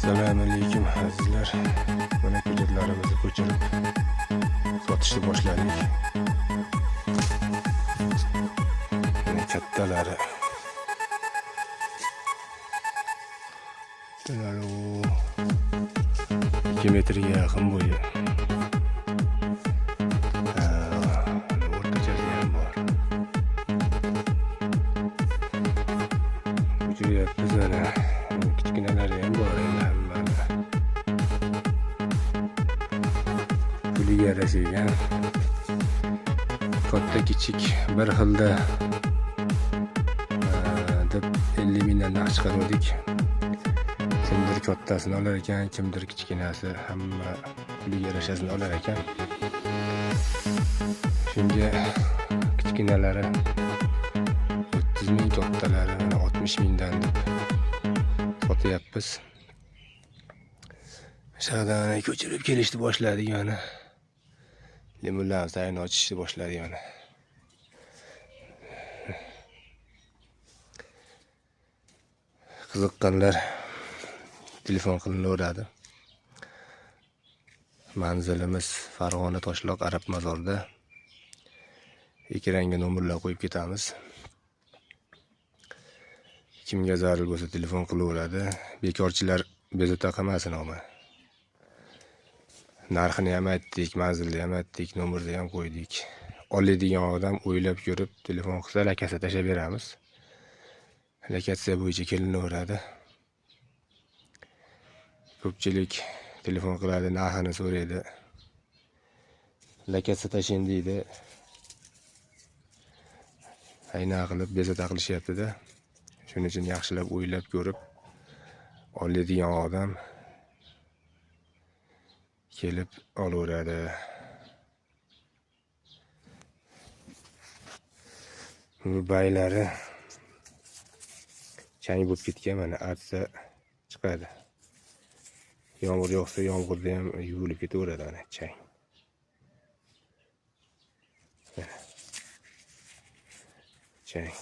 Assalomu alaykum azizlar. Mana ko'chatlarimizni ko'chirib sotishni boshladik. Mana kattalari. Kattalari 2 metrga yaqin bo'yi. O'rtachasi ham bor. Ko'chiryapmiz mana. Kichkinalari ham bor endi hammani. Puliga yarasha ekan. Katta kichik bir xilda deb 50 mingdan narx chiqardik. Kimdir kattasini olar ekan, kimdir kichkinasi, hamma puliga yarashasini olar ekan. Shunga kichkinalari 30 ming, kattalari 60 mingdan deb sotyapmiz. Shahdan ko'chirib kelishni boshladik mana. Limonlar tayini ochishni boshladik mana. Qiziqqanlar telefon qilinaveradi. Manzilimiz Farg'ona Toshloq Arab mozorida. Ekranga nomerlar qo'yib ketamiz. Kimga zarur bo'lsa telefon qilaveradi. Bekorchilar bezovta qilmasin omma. Narxini ham aytdik, manzilni ham aytdik, nomerni ham qo'ydik. Oladigan odam o'ylab ko'rib telefon qilsa lokatsiya tashlab beramiz. Lokatsiya bo'yicha kelinaveradi. Ko'pchilik telefon qiladi, narxini so'raydi. Lokatsiya tashlang deydi. Ayna qilib bezovta qilishyapti-da. Shuning uchun yaxshilab o'ylab ko'rib oladigan odam kelib olaveradi. Bu baylari chang bo'lib ketgan, mana artsa chiqadi. Yomg'ir yog'sa yomg'irda ham yuvilib ketaveradi mana chang. Chang.